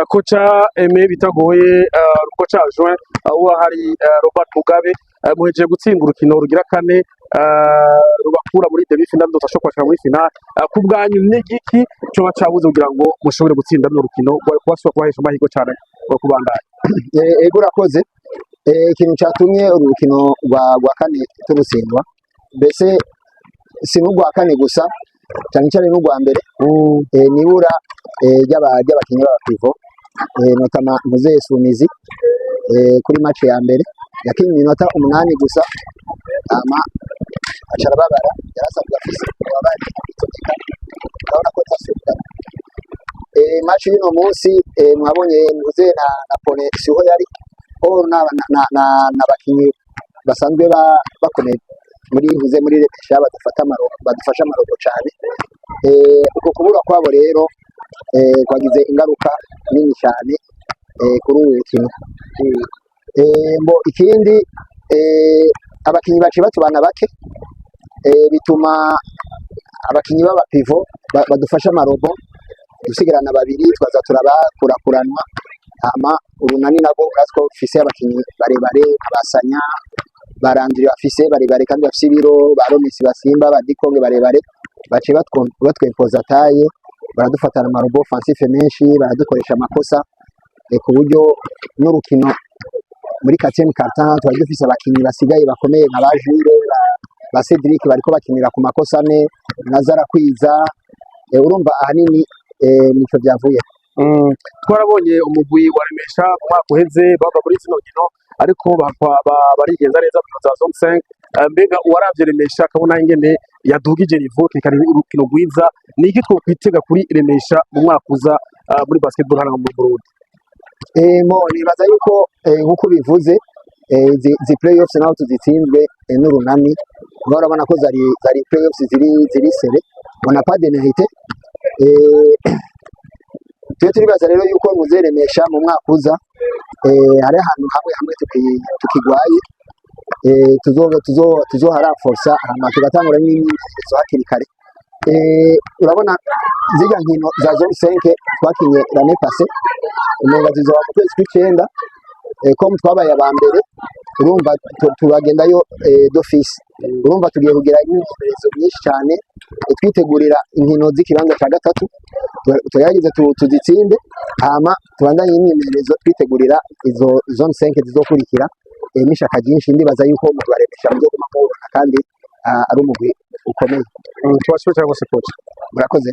Coach Aime Bitagoye, coach adjoint uwa hari Robert Mugabe, muhejeje gutsinda urukino rugira kane, rubakura muri demi finale, dutashobora kwashika muri finale. Ku bwanyu ni igiki coba cabuze kugira ngo mushobore gutsinda runo rukino rwari kubasubira kubahesha amahirwe cane yo kubandanya? Ego, urakoze. Ikintu catumye uru rukino rwa kane turutsindwa, mbese si n'urwa kane gusa, cyane cyane n'urwa mbere, nibura ry'abakinyi b'aba pivot, notamment Muzeye Sumizi. Kuri match ya mbere yakinye iminota 8 gusa, hama aca arababara, yarasanzwe afise ububabare akwitondeka, urabona ko tasubira. Match y'uno munsi, mwabonye Muzeye na Pone siho yari or n'abakinyi basanzwe bakomeye muri ntuze muri Remesha, badufata badufasha ama rebonds cyane. Uko kubura kwabo rero kwagize ingaruka nini cyane kuri uru rukino. Mbo ikindi, abakinyi baciye batubana bake, bituma abakinyi b'aba pivot badufasha ama rebonds dusigarana babiri, twaza turabakurakuranwa. Hama Urunani nabo urazi ko rufise abakinyi barebare, abasanya barandiri bafise barebare kandi bafise ibiro, ba Romisi basimba, ba Dikonge barebare, baciye batwempoza taille, baradufatana ama rebonds offensif menshi, baradukoresha amakosa, ku buryo n'urukino muri quatrième quart-temps twari dufise abakinyi basigaye bakomeye nka ba Jules, ba Cedric, bariko bakinira ku makosa ane na Zarakwiza. Urumva ahanini nico vyavuye. Twarabonye umugwi wa Remesha mu mwaka uheze bava muri zino nkino, ariko barigenza neza mu nkino za zone 5. Mbega uwaravye Remesha akabona ingene yadugije niveau, kekana urukino rwiza, ni iki twokwitega kuri Remesha mu mwaka uza muri basketball hano mu Burundi? Mo nibaza yuko, nkuko bivuze, izi playoffs naho tuzitsinzwe n'Urunani, urabona ko zari playoffs ziri serrées, on n'a pas démérité. Twe turibaza rero yuko muzeremesha mu mwaka uza, hari ahantu hamwe hamwe tukigwaye, tuzoharanforsa, hama tugatangura n'imyimenyerezo hakiri kare. Urabona zirya nkino za zone 5 twakinye l'année passée, umenga zizoba mu kwezi kw'icenda. Comme twabaye aba mbere, urumva turagendayo d'office. Urumva tugiye kugira imyimenyerezo myinshi cyane, twitegurira inkino z'ikibanza cya gatatu. Tugerageze tuzitsinde, hama tubandanye imyimenyerezo twitegurira izo zone 5 zizokurikira, n'ishaka ryinshi. Ndibaza yuko umugwi wa Remesha muzoguma muwubona kandi ari umugwi ukomeye. Tubashimire cyane rwose, coach. Murakoze.